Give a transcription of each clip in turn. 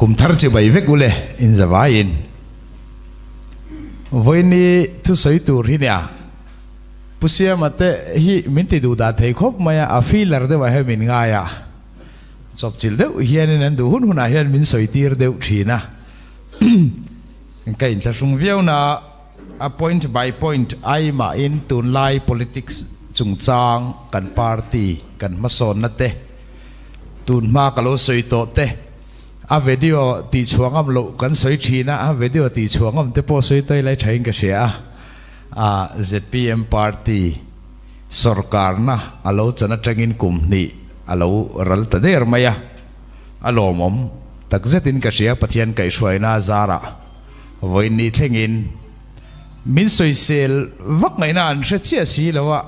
Kum thar chibai vek ule in zavaiin. Vawiini thusawi tur hi nia. Pu Siama te hi min ti duh dah thei khawp mai a, a feeler deuh ah hian min ngai a. Chawpchilh deuh hianin an duh hun hunah hian min sawi tir deuh thin a. Ka inthlahrung viau na a point by point ai mahin tunlai politics chungchang kan party kan hmasawnna te tunhma ka lo sawi tawh te a video tih chhuah ngam loh kan sawi thin a, a video tih chhuah ngam te pawh sawi tawi lai thain ka hria a, a zpm party sawrkarna a lo chan atangin kum hnih a lo ral ta der mai a, a lawmawm takzetin ka hria Pathian kaihhruaina zarah. Vawiin thlengin min sawisel vak ngaihna an hre chiah si lo a,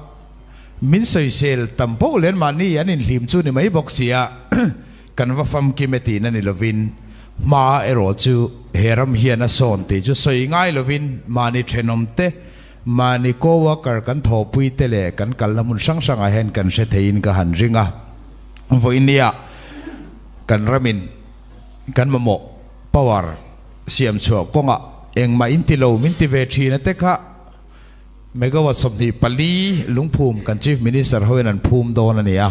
min sawisel tam poh len mahni an inhlim chu ni mai bawk si a, kan va famkim e tihna ni lovin hma erawh chu he ram hian a sawn tih chu sawi ngai lovin mahni thenawm te, mahni co-worker kan thawhpui te leh kan kalna hmun hrang hrangah hian kan hre theiin ka han ring a. Vawiinniah kan ramin kan mamawh power siam chhuah kawngah engmah in ti lo min ti ve thin a te kha megawatt 24 lungphum kan Chief Minister hoin an phum dawn a ni a.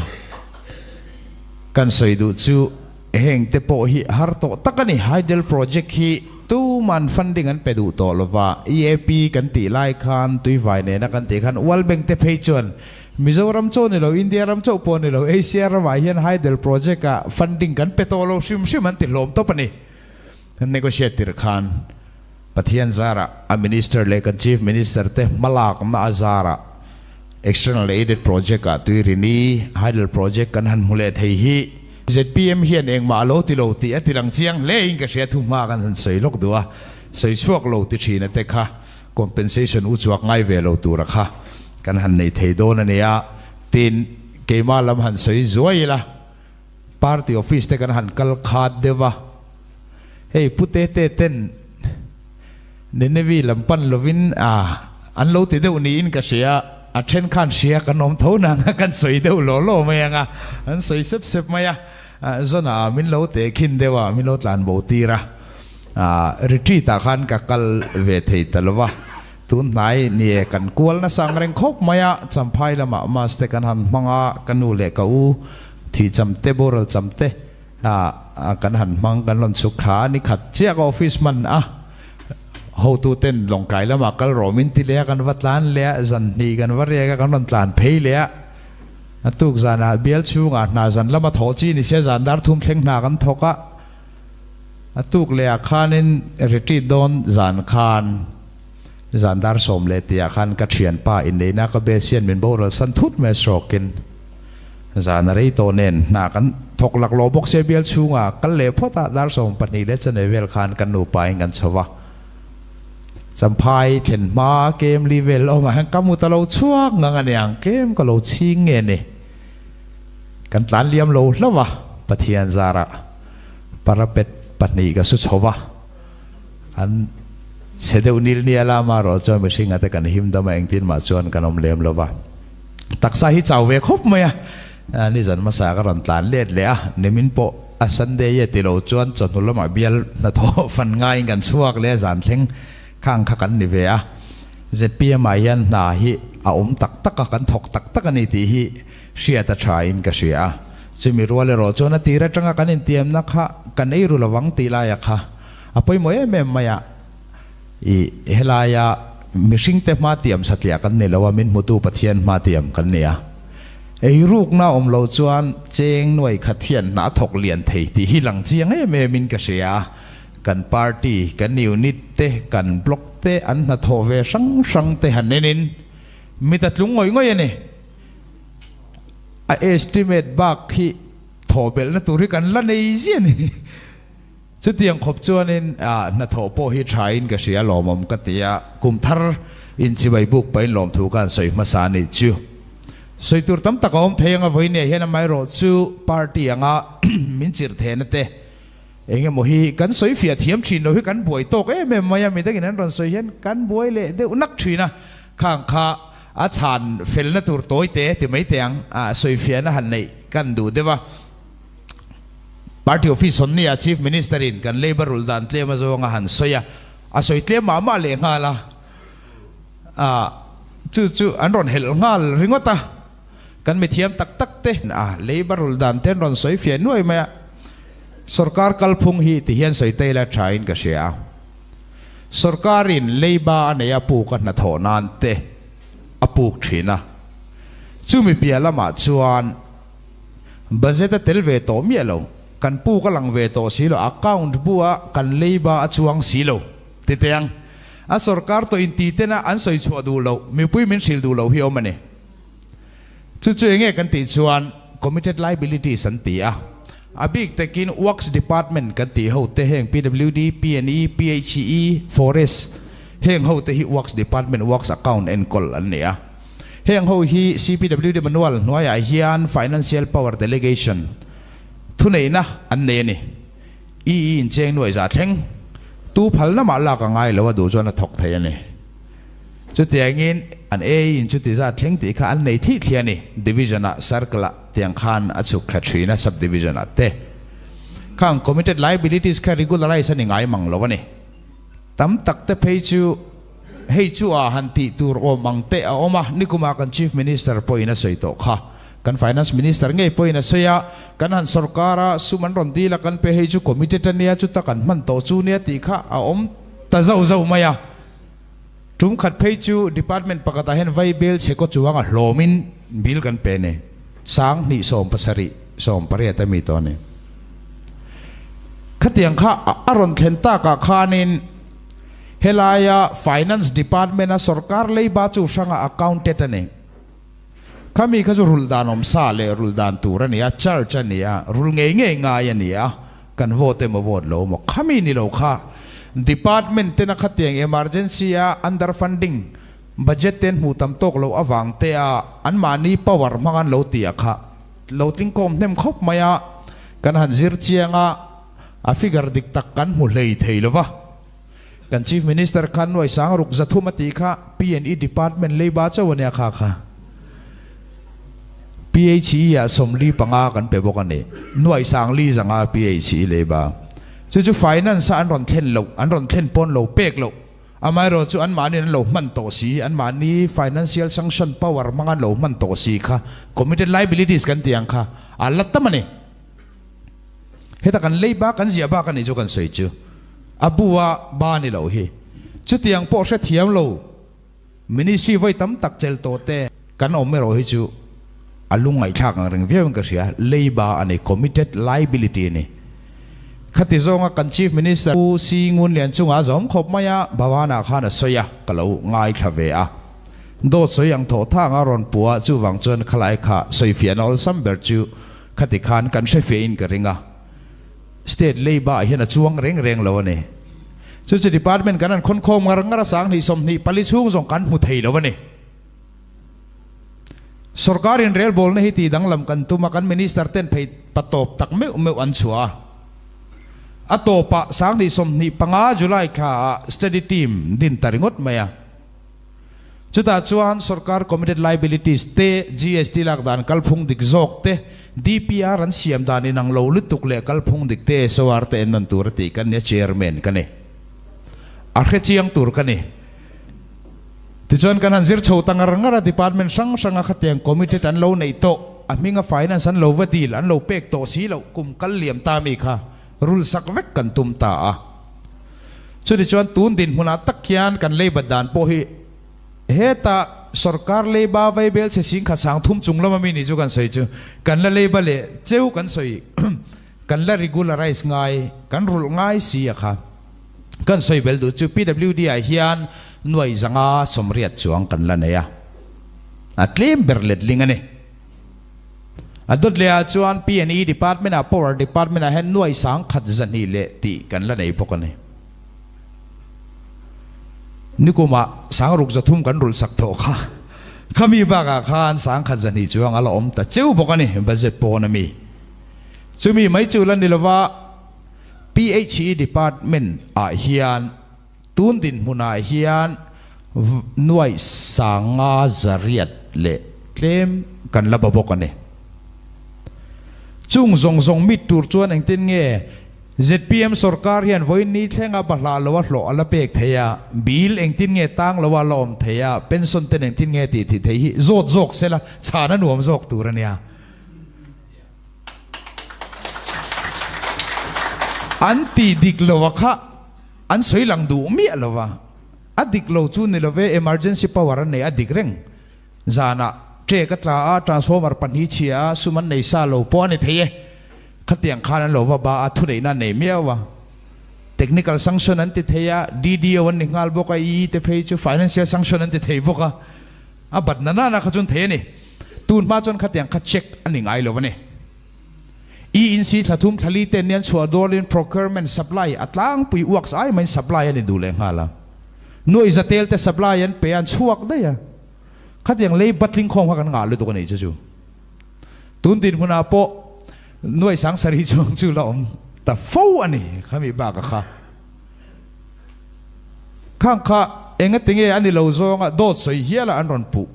Kan sawi duh chu heng te pawh hi har tawh tak a ni. Hydel project hi tuman funding an pe duh tawh lova, EAP kan tih lai khan tuivai nena kan tih khan World Bank te phei chuan Mizoram chauh ni lo, India ram chauh pawh ni lo, Asia ramah hian Hydel project ah funding kan pe tawh lo hrim hrim an ti hlawm tawp a ni. Negotiate tir khan Pathian zarah a Minister leh kan Chief Minister te hmalakna a zarah External Aided Project ah Tuirini Hydel Project kan han hmu leh thei hi zpm hian engmah a lo ti lo tih a ti lang chiang hle in ka hria thu hma kan han sawi lawk duh a, sawi chhuak lo ti thin a te kha compensation u chuak ngai ve lo tura kha kan han nei thei dawn a nia. Tin, keimah lam han sawi zuai ila, party office te kan han kal khat deuh a, hei Pu Tete ten Ninevi lam pan lovin a an lo ti deuh niin ka hria, a then khan hria kan awm tho nang a, kan sawi deuh law law mai ang a, an sawi sep sep mai a, Zona min lo tehkhin deuh a, min lo tlan bo tir a, retreat ah khan ka kal ve thei ta lo va, tun hnai nie kan kual nasa ang reng khawp mai a, Champhai lamah mass te kan han hmang a, ka nu leh ka u thi cham te boral cham te kan han hmang kan rawn chhuk thla a, ni khat chiah ka office hman a, hotu ten Lawngkai lamah kal rawh min ti leh a, kan va tlan leh a, zan hnih kan va riak a, kan rawn tlan phei leh a. A tuk zanah bial chhungah hna zan lama thawh chi ni sia zan dar thum thleng hna kan thawk a, a tuk leh ah khanin retreat dawn zan khan zan dar sawm leh tih ah khan ka thianpa inneihna ka base hian min boral san thut mai a sawkin zan a rei tawh nen hna kan thawk laklawh bawk sia bial chhungah kal leh phawt a dar 12 leh chanve vel khan kan nupa in kan chho va. Champhai thlen hma kem li vel awmah hian ka mut a lo chhuak ngang a niang, kem ka lo chhing nge ni? Kan tlan liam lo hlauh a, Pathian zarah parapet pahnih ka su chho va, an chhe deuh nil nia la amaherawh chuan mihringa te kan him dam a, engtin mah chuan kan awm lem lo va. Taksa hi chau ve khawp mai a, nizan hmasa ka rawn tlan let leh a, nimin pawh. A Sunday e ti lo chuan chawhnu lamah bial hnathawh fan ngaiin kan chhuak leh a zan thleng khang kha kan ni ve a. Zpm ah hian hna hi a awm tak tak a, kan thawk tak tak a ni tih hi hriat a tha in ka hria a. Chumi rual erawh chuan a tir atanga kan intiamna kha kan ei ru lovang tih laia kha a pawimawh em em mai a. I helaia mihringte hma tiam satliah kan ni lo a, min hmutu Pathian hma tiam kan ni a. Eirukna awm loh chuan cheng nuai khat hian hna a thawk lian thei tih hi lang chiang em em in ka hria a. Kan party, kan unit te, kan block te an hnathawh ve hrang hrang te han en in mit a tlung ngawih ngawih a ni. A estimate bak hi thawh belhna tur hi kan la nei ziah a ni. Chutiang khawp chuanin hnathawh pawh hi thain ka hria lawmawm ka ti a, kum thar inchibai buk pahin lawmthu ka han sawi hmasa a nih chu. Sawi tur tam tak a awm thei anga vawinia hian amaherawh chu party anga min chirh thehna te eng emaw hi kan sawi fiah thiam thin lo hi kan buai tawk em em mai a, midangin an rawn sawi hian kan buai leh deuh nak thin a, khang kha a chhan felna tur tawi te ti mai teh ang, sawi fiahna han neih kan duh deuh a. Party office hawn nia Chief Minister in kan leiba rulh dan tlem a zawng a han sawi a, a sawi tlem mah mah leh nghal a, ah chu chu an rawn helh nghal ringawt a, kan mithiam tak tak te a leiba rulh dan te an rawn sawi fiah nuai mai a, Sorkar kalphung hi ti hian sawi taila tha in ka hria a, Sorkar in leiba a nei a puk a hnathawh nan te a puk thin a, chumi piah lamah chuan Budget a tel ve tawh miah lo, kan puk a lang ve tawh si lo, account bu-a kan leiba a chuang si lo, ti teh ang. A sorkar tawh inti tena an sawi chhuah duh loh, mipui min hrilh duh loh hi awm a ni. Chu chu enge kan tih chuan committed liabilities an ti a. A bik takin Works Department kan tih ho te heng PWD, PNE, PHE, Forest heng ho te hi Works Department Works Account enkawl an ni a. Heng ho hi CPWD manual hnuaiah hian Financial Power Delegation thuneihna an nei a ni. EE incheng nuaih zah thleng tu phalna mah lak a ngai lo a duh chuan a thawk thei a ni. Chutiangin an AE in chuti zat thleng tih kha an nei thih thli a ni. Division ah Circle ah tiang khan a chhuk thla thin a Sub Division ah te. Khang Committed Liabilities kha regularize a ni ngai mang lo a ni. Tam tak te phei chu Hei chu a han tih tur awm ang teh a awm a, nikumah kan Chief Minister pawhin a sawi tawh kha. Kan Finance Minister ngei pawhin a sawi a, kan han sorkar a, sum an rawn dil a kan pe hei chu committed a nia, chuta kan hman tawh chu nia tih kha a awm ta zauh zauh mai a. Tum khat phei chu Department pakhatah hian vai bel chhe kaw chuang a hlawmin bill kan pe a ni. 20 70 18 a mi tawh a ni. Khatiang kha a rawn thlen takah khanin, Helaia Finance Department a sorkar leiba chu hranga accounted a ni. Khami kha chu rulh dan awm sa leh rulh dan tur a ni a, charge a ni a, rulh ngei ngei ngai a ni a, kan vote emaw vote lo emaw khami ni lo kha Department tena khatiang emergency a under funding budget ten hmuh tam tawk loh avang te a anmahni power hmang an lo ti a kha lo tlingkawm hnem khawp mai a, kan han zir chiang a. A figure dik tak kan hmu hlei thei lo va. Kan Chief Minister khan nuai sang ruk 300 a tih kha PNE Department leiba chauh a nia kha kha. PHE ah 45 kan pe bawk a ni. Nuai sang li zanga PHE leiba. Chu chu Finance a an rawn thlen loh, an rawn thlen pawn lo pek loh. Amaherawh chu anmahni an lo hman tawh si, anmahni financial sanction power hmanga an lo hman tawh si kha committed liabilities kan tih ang kha a la tam a ni. Heta kan lei bak kan ziah bak a nih chu kan sawi chu a bu a ba ni loh hi. Chutiang pawh hrethiam lo ministry vawi tam tak chel tawh te kan awm erawh hi chu a lungngaihthlak ang reng viau in ka hria. Lei ba a ni, committed liability a ni. Khati zawnga kan Chief Minister Pu Si Ngun Lian chungah a zawm khawp mai a, Bhavan-ah khan a sawi a, ka lo ngaithla ve a. Dawt sawi ang thawh thang a rawn puh a, chuvang chuan khalai kha sawifiahna awlsam ber chu Khati khan kan hre fiah in ka ring a, State Labour ah hian a chuang reng reng lo a ni. Chu chu Department kan han khawn khawm ngar ngar a, 20 24 chhung zawng kan hmu thei lo a ni. Sorkar in relbawlna hi tih danglam kan tum a, kan Minister ten phei patawp tak meuh meuh an chhuah a. A tawpah 2025 July kha ah Study Team din ta ringawt mai a. Chutah chuan sorkar committed liabilities te, GST lak dan kalphung dik zawk te, DPR an siam dan inang lo lutuk leh kalphung dik te SOR te ennawn tur a tih ka nia Chairman ka ni. A hre chiang tur ka ni. Tichuan kan han zir chho ta ngar ngar a, department hrang hranga khatiang committed an lo neih tawh, a hminga finance an lo va dil, an lo pek tawh si loh kum kal liam ta mi kha rulsak vek kan tum ta a. Chutichuan tun dinhmunah tak hian kan leibat dan pawh hi heta sorkar leiba vaibel chhe singkhat 3000 chung lama mi nih chu kan sawi chu kan la leiba leh cheu kan sawi kan la regularize ngai kan rulh ngai si a kha kan sawi bel duh chu PWD ah hian nuai zanga 80 chuang kan la nei a a tlem ber letling a ni. A dawt leh ah chuan PNE Department ah Power Department ah hian nuai 1000 200 leh tih kan la nei bawk a ni. Nikum ah 600 kan rulh sak tawh kha. Khami bak ah khan 1000 200 chuang a la awm ta cheu bawk a ni budget pawn a mi. Chumi mai chu la ni lova PHE Department ah hian Tun dinhmunah hian nuaih 500 leh tlem kan la ba bawk a ni. Chung zawng zawng mit tur chuan engtin nge zpm sorkar hian vawiin ni thlenga bahlah loa hlawh a la pek thei a, bill engtin nge tang loa la awm thei a, pension ten engtin nge tih thih thei hi zawt zawk sela chhan a nuam zawk tur a nia. An tih dik lo a kha an sawi lang duh miah lo va, a dik lo chu ni lo ve, emergency power an nei a dik reng. Zanah trek a tla a, transformer pahnih chhia a, sum an nei sa lo pawh a ni thei e. Khatiang khan an lo va ba a, thuneihna an nei miau a. Technical sanction an ti thei a, DDO an ni nghal bawk a, EE te phei chu financial sanction an ti thei bawk a. A bat na nana kha chuan thei a ni. Tun hma chuan khatiang kha check a ni ngai lo a ni. E in si thla thum thla li ten nian chhuah dawlin procurement supply a tlangpui uaks ai maiin supply a ni duh leh nghal a. Nuai zatel te supply an pe a, an chhuak daih a. Khatiang lei batling khawm kha kan ngah lutuk a nih chu chu. Tun dinhmunah pawh nuai sang sarih chuang chu la awm ta fo a ni khami bak a kha. Khang kha engati nge a ni lo zawnga dawt sawi hiala an rawn puh.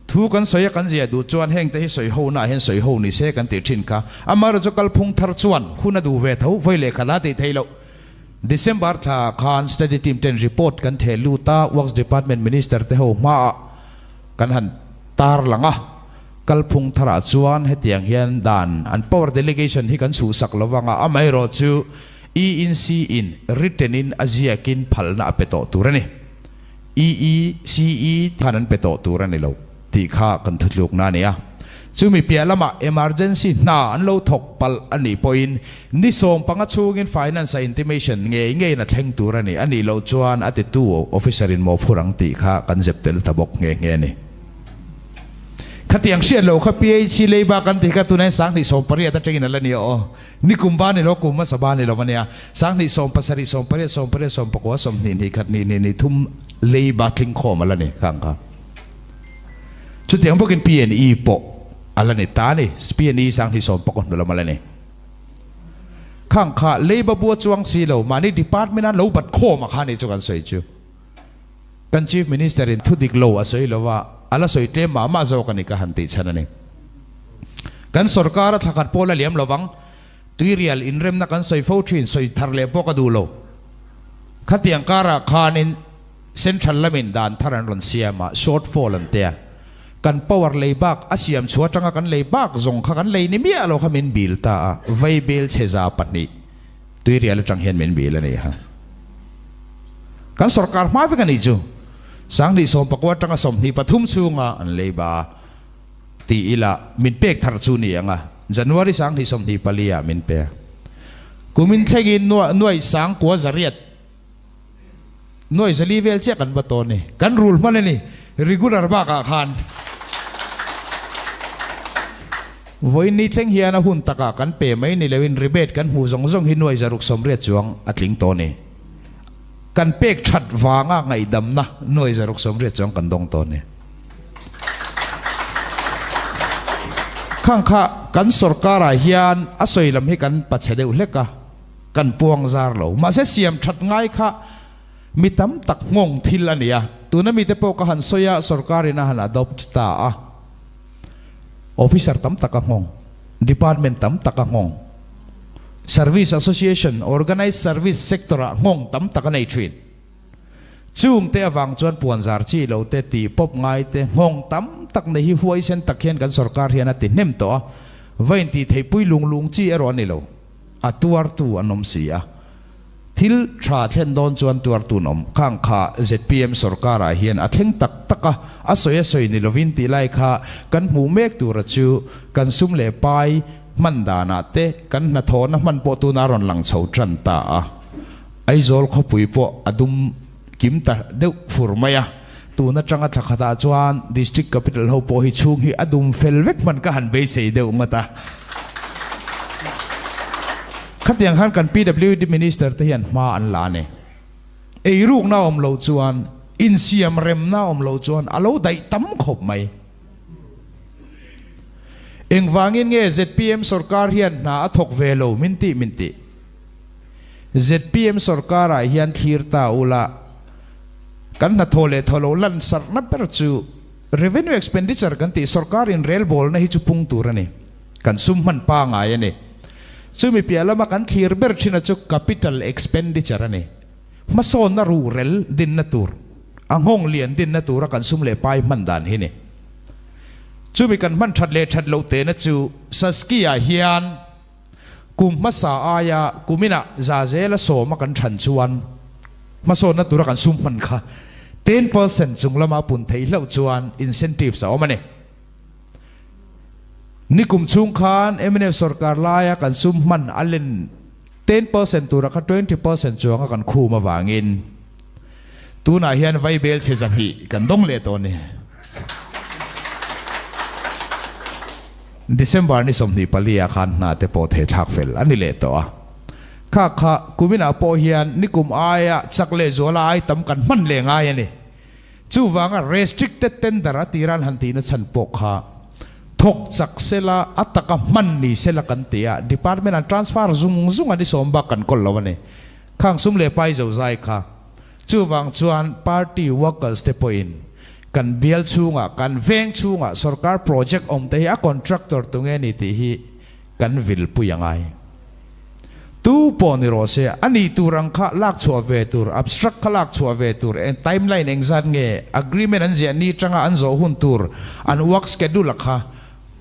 Thu kan sawi a kan zia duh chuan heng te hi sawi ho naah hian sawi ho ni se kan tih thin kha. Amaherawhchu kalphung thar chuan hun a duh ve tho vawi lehkha la tih theih loh. December thla khan Study Team ten report kan theh lut a, Works Department Minister te ho hmaah kan han tar lang a, kalphung tharah chuan hetiang hian dan an power delegation hi kan chhuhsak lo vang a, amaherawhchu ENC in written in a ziakin phalna a pe tawh tur a ni. EECE khan an pe tawh tur a ni lo tih kha kan thutlukna a ni a. Chumi piah lamah emergency hna an lo thawk palh a nih pawhin ni 15 chhungin finance a intimation ngei ngeiin a thleng tur a ni. A nih loh chuan a titu officer in mawhphur ang tih kha kan zep tel ta bawk nghe nghe a ni. Khatiang hriat loh kha PHC leiba kan tih kha tunah hian 2018 atangin a la ni aw. Ni kum ba ni lo, kum hmasa ba ni lo a nia. 20 17 18 18 19 20 hnih khat hnih hnih hnih thum lei ba tling khawm a la ni khang kha. Chutiang bawkin PNE pawh a la ni ta a ni. PNE 2019 hnu lam a la ni. Khang kha lei ba bua chuang si lo, mahni department a lo bat khawm a kha ni chu kan sawi chu. Kan Chief Minister in thu dik lo a sawi lo a, a la sawi tlem mah mah zawk a ni ka han tih chhan a ni. Kan sorkar a thlakhat pawh la liam lo vang, tuirial inremna kan sawi fo thin, sawi thar leh pawh ka duh lo. Khatiang karah khanin Central lamin dan thar an rawn siam a, short fall an tia. Kan power lei bak a siam chhuah atanga kan lei bak zawng kha kan lei ni miah lo kha min bil ta a, vaibel chhe za pahnih tuirial atang hian min bil a ni ha. Kan sorkar hma vek a nih chu. 2019 atanga 23 chhunga an lei ba ti ila min pek thar chu ni ang a, January 2024 ah min pek. Kumin thlengin nuai sang kua zariat nuai zali vel chiah kan va tawn ni. Kan rul hman a ni regular bakah khan. Vawiin ni thleng hian a hun takah kan pe mai ni loin rebate kan hmuh zawng zawng hi nuai zaruk sawmriat chuang a tling tawh a ni. Kan pek that vanga ngaihdamna nuai zaruk sawmriat chuang kan dawng tawh a ni. Khang kha kan sorkarah hian a sawi lam hi kan pachhe deuh hlek a, kan puang zar lo. Mahse siam that ngai kha mi tam tak nghawng thil a ni a, tuna mite pawh ka han sawi a, sorkarin a han adopt ta a. Officer tam tak a nghawng, department tam tak a nghawng, service association, organised service sector ah nghawng tam tak a nei thin. Chung te avang chuan puanzar chi lo te, tih pawp ngai te, nghawng tam tak nei hi huaisen tak hian kan sorkar hian a ti hnem tawh a, va intih theihpui lung lung chi erawh a ni lo. A tuartu an awm si a. Thil tha thlen dawn chuan tuartu an awm. Khang kha zpm sorkarah hian a thleng tak tak a, a sawi a sawi ni lovin tih lai kha kan hmuh mek tura chu kan sum leh pai hman danah te kan hnathawhna hman pawh tuna rawn lang chho tan ta a. Aizawl khawpui pawh a dum kim ta deuh fur mai a, tun atanga thla khatah chuan District Capital ho pawh hi chhung hi a dum fel vek hman ka han beisei deuh ngawt a. Khatiang khan kan PWD Minister te hian hma an la a ni. Eirukna awm loh chuan, insiam remna awm loh chuan a lo daih tam khawp mai. Engvangin nge zpm sorkar hian hna a thawk ve lo min tih min tih. Zpm sorkarah hian thlir ta ula, kan hnathawh leh thaw lo lansarhna ber chu revenue expenditure kan tih sorkarin relbawlna hi chu pung tur a ni. Kan sum hman pangai a ni. Chumi piah lama kan thlir ber thina chu capital expenditure a ni. Hmasawnna ruhrel dinna tur, a nghawng lian dinna tura kan sum leh pai hman dan hi ni. Chumi kan hman that leh that loh tehna chu Saskia hian kum hmasa aia kuminah za zela sawma kan than chuan hmasawnna tura kan sum hman kha 10% chung lama pun theih hlauh chuan incentives a awm a ni. Nikum chhung khan mnf sorkar laia kan sum hman a len 10% tura kha 20% chuanga kan khum avangin tunah hian vaibel chhe 200 kan dawng leh tawh a ni. December ni 24 ah khan hna te pawh thei thlak fel a ni leh tawh a. Kha kha kuminah pawh hian nikum aia chak leh zuala ai tam kan hman leh ngai a ni. Chuvanga restricted tender a tiran han tihna chhan pawh kha thawk chak sela a taka hman ni sela kan ti a, department an transfer zung zung a ni sawm bak kan kawl lo a ni. Khang sum leh pai zo zai kha. Chuvang chuan party workers te pawhin kan bial chhungah, kan veng chhungah sorkar project awm te hi a contractor tunge ni tih hi kan vilpui a ngai. Tu pawh ni rawh se, a nih tur ang kha lak chhuah ve tur, abstract kha lak chhuah ve tur, eng timeline engzat nge, agreement an ziah ni tanga an zawh hun tur, an work schedule a kha,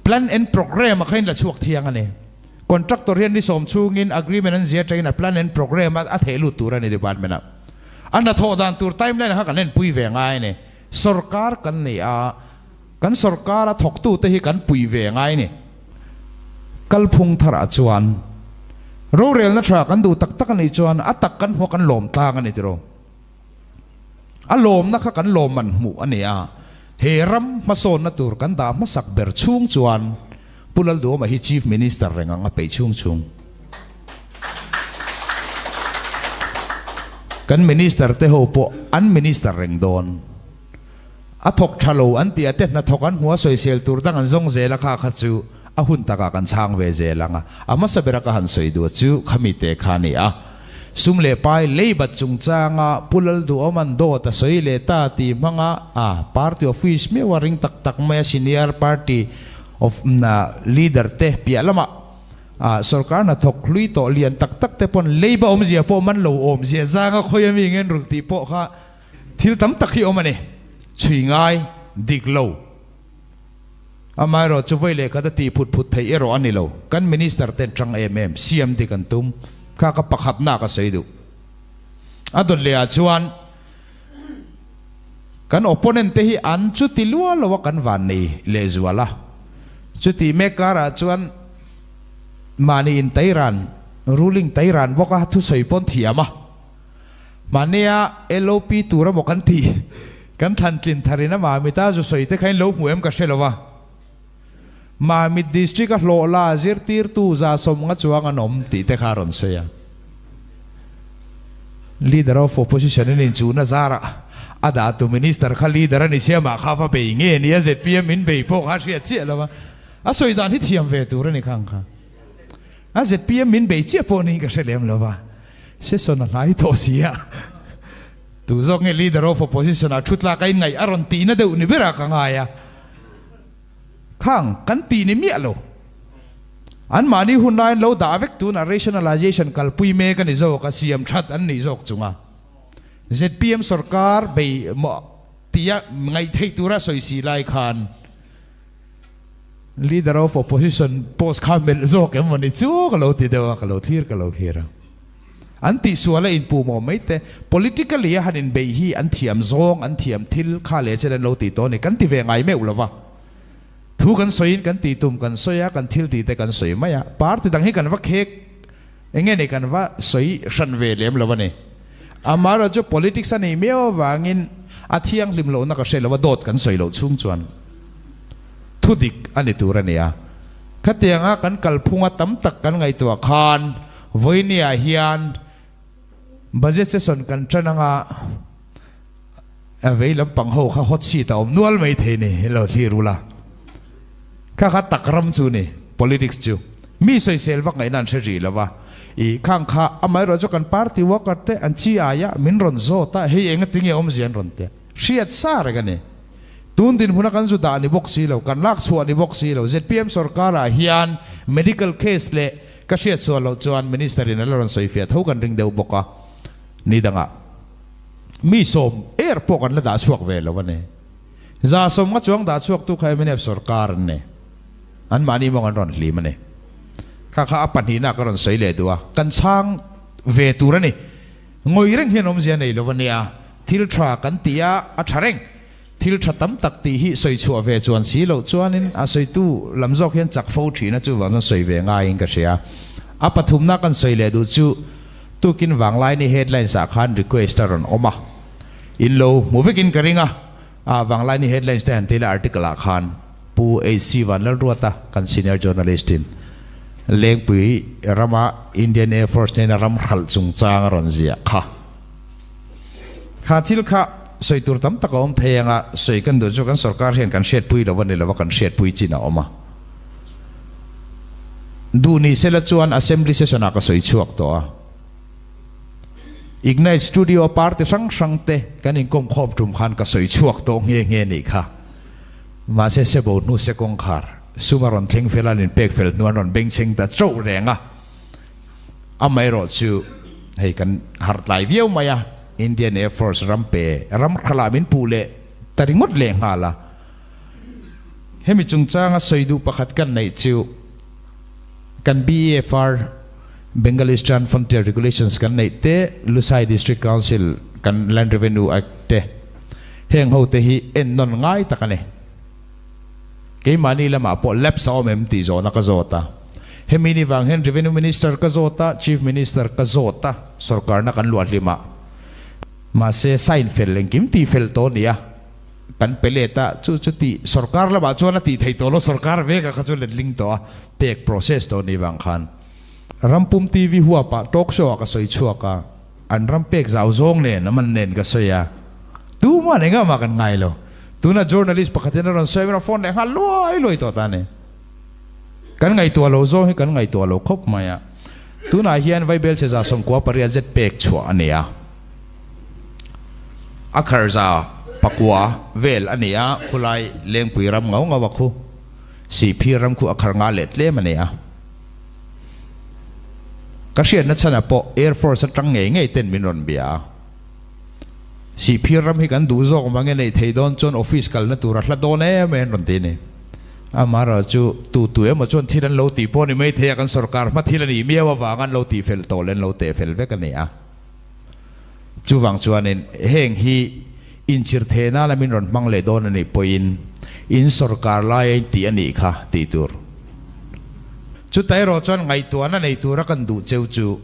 plan and programme a kha in la chhuak thiang a ni. Contractor hian ni sawm chhungin agreement an ziah atangin a plan and programme a a theh lut tur a ni department ah. A hnathawh dan tur timeline kha kan enpui ve ngai a ni. Sorkar kan nei a, kan sorkar a thawktute hi kan pui ve ngai a ni. Kalphung tharah chuan rorelna tha kan duh tak tak a nih chuan a tak kan hmuh a kan lawm tlang a ni tiraw. A lawmna kha kan lawmman hmuh a ni a, he ram hmasawnna tur kan dah hmasak ber chhung chuan Pu Lalduhawma hi Chief Minister reng ang a peih chhung chhung. Kan Minister te ho pawh an Minister reng dawn. A thawk tha lo an tih a te hnathawk an hmu a sawisel tur dang an zawng zel a kha kha chu a hun takah kan chhang ve zel ang a. A hmasa bera ka han sawi duh chu khami te kha a ni a. Sum leh pai leibat chungchanga Pu Lalduhawma'n dawt a sawi leh ta tih hmanga a party office meuh a ring tak tak mai a senior party of na leader te piah lamah a sorkar hnathawk hlui tawh lian tak tak te pawn leiba awmzia pawh man lo awmzia zanga khawi ami ngen rulh tih pawh kha Thil tam tak hi awm a ni. Chhui ngai, dik lo. Amaherawh chu vawi leh khat a tih phut phut theih erawh a ni lo. Kan Minister ten tang em em, siam dik an tum. Kha ka pakhatna ka sawi duh. A dawt leh ah chuan kan opponent te hi an chuti lua lo a kan van nei lehzual a. Chuti mek karah chuan mahni in tairan, ruling tairan bawk a thusawi pawn thiam a. Mahnia LOP tur emaw kan tih kan thlan tlin tharin a Mamita zu sawi te kha in lo hmu em ka hre lo a. Mamit District a hlawh la zirtirtu 150 chuang an awm tih te kha a rawn sawi a. Leader of Opposition in inchuhna zarah a dah tu Minister kha Leader a ni sia mah kha va bei nge ni a zpm in bei pawh kha a hriat chiah lo a. A sawi dan hi thiam ve tur a ni khang kha. A zpm min bei chiah pawh niin ka hre lem lo va. Session a hnai tawh si a, tu zawk nge Leader of Opposition ah thu tlak a inngaih a rawn tihna deuh ni berah ka ngai a. Khang kan tih ni miah lo. Anmahni hun laiin lo dah vek tunah rationalization kalpui mek a ni zawk a, siam that an nih zawk chunga zpm sorkar bei maw tia ngaih theih tura sawi si lai khan Leader of Opposition post kha melh zawk em maw ni chu ka lo ti deuh a, ka lo thlir ka lo thlir a. An tihsual a inpuh mawh mai te, politically a han inbeih hi an thiam zawng, an thiam thil kha leh chen an lo tih tawh a ni, kan ti ve ngai meuh lo va. Thu kan sawiin kan tih tum kan sawi a, kan thil tih te kan sawi mai a. Party dang hi kan va khek eng nge ni kan va sawi hran ve lem lo a ni. Amaherawhchu politics a nih miau avangin a thianghlim lohna ka hre lo a, dawt kan sawi loh chhung chuan. Thu dik a ni tur a ni a. Khatianga kan kalphunga tam tak kan ngaihtuah khan vawinia hian budget session kan tan anga a vei lampang ho kha hot seat a awm nual mai thei ni lo thlir ula. Kha kha tak ram chu ni politics chu. Mi sawisel vak ngaihna an hre rih lo va. I khang kha amaherawh chu kan party worker te an chi aia min rawn zawt a, hei enga tinge awmzia an rawn ti a. Hriat sa reng a ni. Tun dinhmuna kan zu dah ni bawk si lo, kan lak chhuah ni bawk si lo. Zpm sorkarah hian medical case leh ka hriat sual loh chuan Minister in a la rawn sawi fiah tho kan ring deuh bawk a, ni dangah mi sawm er pawh kan la dah chhuak ve lo a ni. 100 nga chuang dah chhuaktu kha mnf sorkar an ni. Anmahni mawng an rawn hlim a ni. Kha kha a pahnihna ka rawn sawi leh duh a, kan chhang ve tur a ni. Ngawih reng hian awmzia nei lo a nia, thil tha kan ti a, a tha reng. Thil tha tam tak tih hi sawi chhuah ve chuan si loh chuanin a sawitu lam zawk hian chak fo thin a, chuvang chuan sawi ve ngaiin ka hria. A pathumna kan sawi leh duh chu tukin Vanglaini headlines ah khan request a rawn awm a, in lo hmu vekin ka ring a, a Vanglaini headlines te han ti ila article ah khan Pu HC Vanlalruata kan senior journalist in Lengpui rama Indian Air Force hnena ram hralh chungchang a rawn ziah kha. Kha thil kha sawi tur tam tak a awm thei anga sawi kan duh chu kan sorkar hian kan hriatpui lo a ni lo a, kan hriatpui chin a awm a. Duh ni sela chuan Assembly session ah ka sawi chhuak tawh a. Ignite Studio a party hrang hrang te kan inkawm khawm tum khan ka sawi chhuak tawh nghe nghe nih kha. Mahse sebo hnu se kawngkhar sum a rawn thleng fel a, an inpek fel hnu an rawn bengchheng ta chauh reng a. Amaherawh chu hei kan harh tlai viau mai a, Indian Air Force ram pe ram khalah min puh leh ta ringawt leh nghal a. Hemi chungchanga sawi duh pakhat kan neih chu kan BEFR, Bengal Eastern Frontier Regulations kan neih te, Lusai District Council kan Land Revenue Act te heng ho te hi ennawn ngai tak a ni. Keimahni lamah pawh lapse a awm em tih zawhna ka zawt a. Hemi ni vang hian Revenue Minister ka zawt a, Chief Minister ka zawt a, sorkarna kan luah hlim a. Mahse, sign fel engkim tih fel tawh a ni a, kan pe let a, chu chu tih sorkar lamah chuan a tih theih tawh lo, sorkar vekah kha chuan letling tawh a, pek process tawh a nih vang khan. Rampum TV huapah talk show ah ka sawi chhuak a, an ram pek zau zawng nen a man nen ka sawi a, tumah eng amah kan ngai lo. Tuna journalist pakhatin a rawn sawi a, phone leh nghal luai luai tawh ta a ni. Kan ngaihtuah lo zawng hi kan ngaihtuah lo khawp mai a. Tunah hian Vaibel chhe 98 zet pek chhuah a ni a. A khar 900 vel a ni a, khulai Lengpui ram ngau ngau a khu. Sihphir ram khu a khar nga leh tlem a ni a. Ka hriatna chhanah pawh Air Force atang ngei ngei ten min rawn bia a. Sihphir ram hi kan duh zawk mange neih thei dawn chuan office kalna tur a hla dawn em em rawn ti a ni. Amaherawh chu tu tu emaw chuan thil an lo tih pawh ni mai thei a, kan sorkar hma thil a nih miau avang an lo tih fel tawh leh an lo teh fel vek a ni a. Chuvang chuanin heng hi inchir theh nana min rawn hmang leh dawn a nih pawhin in sorkar laia in tih a nih kha tih tur. Chuta erawh chuan ngaihtuahna nei tura kan duh cheu chu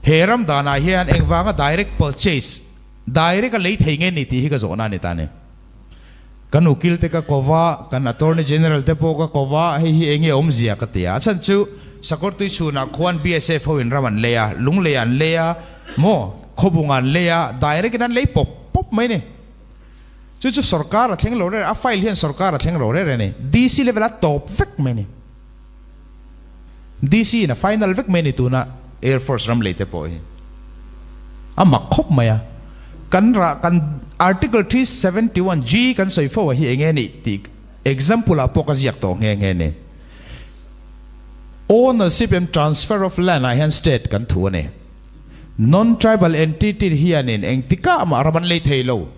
He ram danah hian engvanga direct purchase, direct a lei thei nge ni tih hi ka zawhna a ni ta a ni. Kan ukil te ka ko va, kan attorney general te pawh ka ko va, hei hi enge awmzia ka ti a. A chhan chu Sakawrtui chhunah khuan BSF ho in ram an lei a, Lunglei an lei a, maw Khawbung an lei a, direct in an lei pawp pawp mai a ni. Chu chu sorkar a thleng lo rere, a file hian sorkar a thleng lo rere a ni. DC level a tawp vek mai a ni. DC in a final vek mai a ni tuna Air Force ram lei te pawh hi a mak khawp mai a. Kan rah kan Article 371 G kan sawi fo a hi enge nih tih example ah pawh ka ziak tawh nghe nghe ni. Ownership and transfer of land ah hian state kan thu a ni. Non-tribal entity hianin engtikah mah ram an lei thei lo.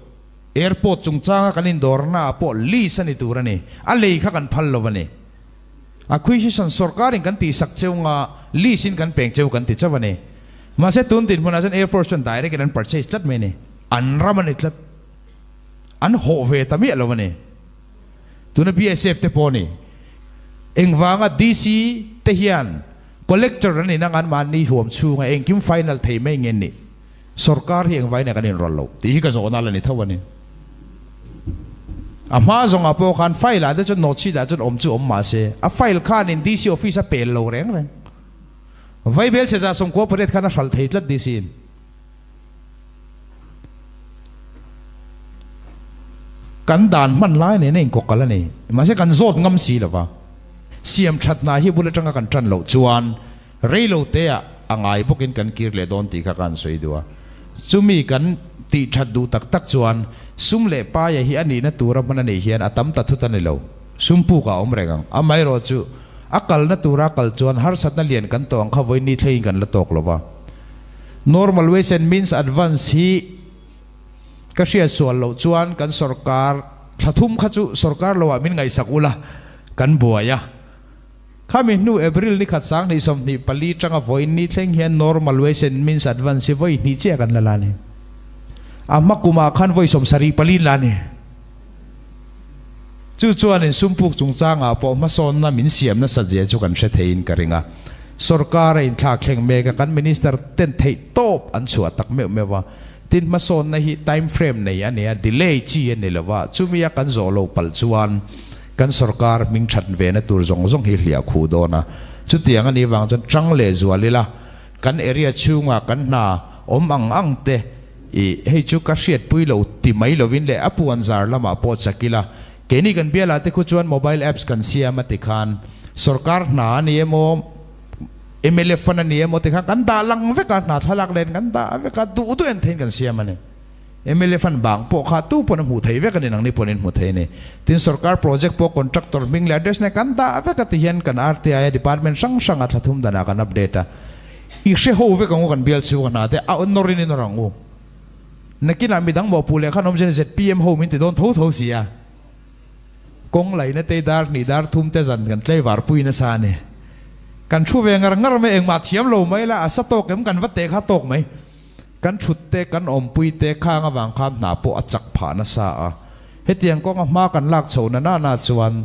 Airport chungchanga kan indawrna ah pawh lease a ni tur a ni. A lei kha kan phal lo a ni. Acquisition sorkarin kan tihsak cheu nga lease in kan peng cheu kan ti chauh a ni. Mahse tun dinhmunah chuan Air Force chuan direct in an purchase tlat mai a ni. An ram a ni tlat. An hawh ve ta miah lo a ni. Tuna BSF te pawh a ni. Engvanga DC te hian Collector an inang an mahni huam chhunga engkim final thei mai nge ni? Sorkar hi engvai nen kan inrawlh loh tih hi ka zawhna la ni tho a ni. A hma zawngah pawh khan file ah te chuan note sheet ah chuan awm chu awm mah se a file khanin DC office a pel lo reng reng. Vaibel chhe 98 khan a hralh thei tlat DC in. Kan dan hman lai nen a inkawkal a ni. Mahse kan zawt ngam si lo va. Siam that hna hi bul atanga kan tan loh chuan rei lo te ah a ngai bawkin kan kir leh dawn tih kha ka han sawi duh a. Chumi kan Tih that duh tak tak chuan sum leh paia hi a nihna tura hman a nih hian a tam ta thut a ni lo. Sum puk a awm reng ang. Amaherawhchu, a kalna tura kal chuan harsatna lian kan tawh ang kha vawi ni thlengin kan la tawk lo va. Normal Ways and Means Advance hi ka hriat sual loh chuan kan sorkar thla thum kha chu sorkar loah min ngaihsak ula kan buai a. Khami hnu April ni khat 2024 tanga vawiin ni thleng hian Normal Ways and Means Advance hi vawi hnih chiah kan la la a ni. A hma kumah khan vawi 74 in la a ni. Chu chuanin sumpuk chungchangah pawh hmasawnna min siam nasa zia chu kan hre theiin ka ring a. Sorkar a inthlak thleng mek a, kan Minister ten theih tawp an chhuah tak meuh meuh a. Tin, hmasawnna hi time frame nei a ni a, delay chi a ni lo va, chumi a kan zawh loh palh chuan kan sorkar hming that ve na tur zawng zawng hi hliah khuh dawn a. Chutiang a nih vang chuan tang leh zual ila, kan area chhunga kan hna awm ang ang te i hei chu ka hriatpui lo ti mai lovin leh a puan zar lamah pawh chak ila, keini kan bialah te khu chuan mobile apps kan siam a tikhan sorkar hna a ni emaw, Mla fund a ni emaw tikhan kan dah lang vek a, hna thlalak len kan dah vek a, duh duh en theiin kan siam a ni. Mla fund bang pawh kha tu pawn a hmuh theih vek a ni, nangni pawn in hmu thei a ni. Tin, sorkar project pawh contractor hming leh address nen kan dah vek a ti hian kan RTI a department hrang hranga thla thum danah kan update a. I hre ho vek ang u kan bial chhung a hna te a nawrin i nawr ang u. Nakinah midang mawhpuh leh khan awm zen zpm ho min ti dawn tho tho si a. Kawng laina te dar hnih dar thum te zan kan tlaivar pui nasa a ni. Kan thu ve ngar ngar mai, engmah thiam lo mai la, a sa tawk em kan va teh kha tawk mai. Kan thut te, kan awmpui te khang avang khan hna pawh a chak phah nasa a. Hetiang kawnga hma kan lak chho na nana chuan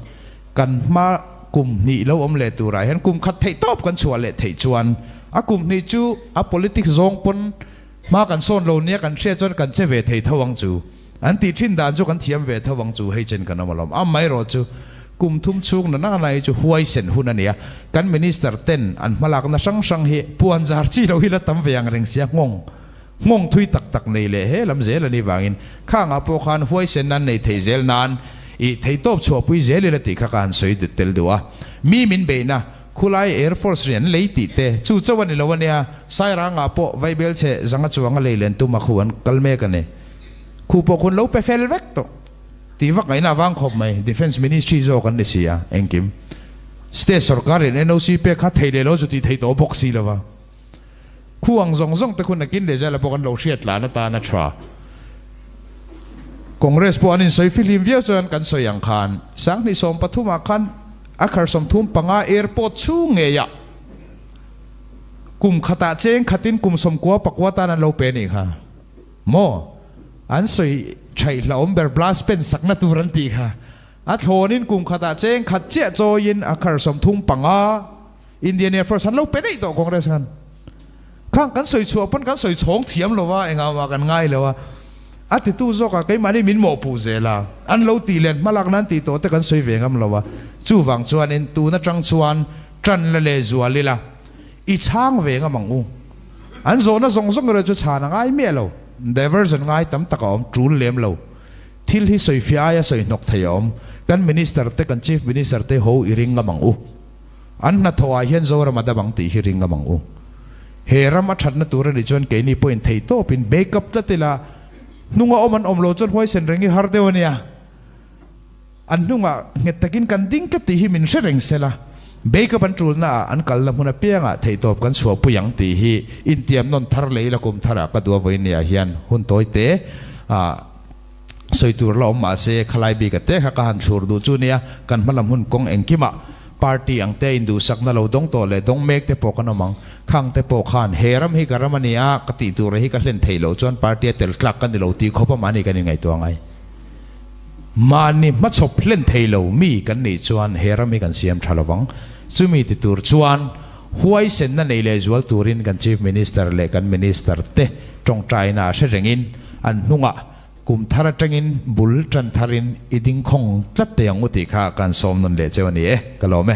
kan hma kum hnih lo awm leh turah hian kum khat theih tawp kan chhuah leh theih chuan a kum hnih chu a politics zawng pawn hma kan sawn lo nia kan hriat chuan kan che ve thei tho ang chu. An tih thin dan chu kan thiam ve tho ang chu hei chen kan awm alawm. Amaherawh chu kum thum chhung na nana hi chu huaisen hun a ni a, kan Minister ten an hmalakna hrang hrang hi puan zar chi lo hi la tam ve ang reng sia nghawng nghawng thui tak tak nei leh he lam zel a nih vangin khangah pawh khan huaisen an nei thei zel nan ih theihtawp chhuahpui zel ila tih kha ka han sawi tel duh a. Mi min beihna Khulai Air Force rian lei tih te chu chauh a ni lo a nia, Sairangah pawh Vaibel chhe zanga chuanga lei len tum a khu an kal mek a ni. Khu pawh khun lo pe fel vek tawh tih vak ngaihna avang khawp mai, Defence Ministry zawk an ni si a, engkim State sorkar in NOC pek kha thei leh lo chu tih theih tawh bawk si lova. Khu ang zawng zawng te khu nakin leh zela pawh kan lo hriat tlan atan a tha. Congress pawh an insawi fihlim viau chuan kan sawi ang khan 2013 ah khan a khar 35 airport chhung ngeiah kum khatah cheng khatin kum 99 tan an lo pe nih kha maw? An sawi thaih hlauhawm ber blast pen sakna tur an tih kha a thlawnin kum khatah cheng khat chiah chawiin a khar 35 Indian Air Force an lo pe daih tawh Congress khan. Khang kan sawi chhuah pawn kan sawi chhawng thiam lo a, engah mah kan ngai lo a. A titu zawkah keimahni min mawhpuh zel a, an lo tih len hmalak nan tih tawh te kan sawi ve ngam lo a. Chuvang chuanin tun atang chuan tan la leh zual ila, i chhang ve ngam ang u. An zawhna zawng zawng erawh chu chhan a ngai miah lo. Diversion ngai tam tak a awm, tul lem lo. Thil hi sawi fiah aia sawi hnawk thei a awm. Kan Minister te, kan Chief Minister te ho i ring ngam ang u. An hnathawh ah hian Zoram a dam ang tih hi ring ngam ang u. He ram a thatna tur a nih chuan keini pawhin thei tawpin backup tlat ila, hnunga awm an awm lo chuan huaisen reng hi har deuh a nia. An hnungah nghet takin kan ding tlat tih hi min hre reng sela, backup an tulna ah an kalna hmun apiangah theihtawp kan chhuahpui ang tih hi intiam nawn thar leh ila kum tharah ka duh a vawinia hian hun tawi te ah Sawi tur la awm mahse khalai bik a te kha ka han thlur duh chu nia, kan hmalam hun kawng engkimah party ang te induhsakna lo dawng tawh leh dawng mek te pawh kan awm ang. Khang te pawh khan he ram hi ka ram a ni a, ka tih tur hi ka hlen theih loh chuan party a tel tlak ka ni lo tih khawp a mahni kan inngaihtuah ngai. Mahni hmachhawp hlen thei lo mi kan nih chuan he ram hi kan siam tha lovang. Chumi ti tur chuan huaisenna nei leh zual turin kan Chief Minister leh kan Minister te tawngtaina a hre rengin an hnungah Kum thar atangin bul tan tharin i ding khawng tlat teh ang u tih kha kan sawm nawn leh cheu a ni e, ka lawm e.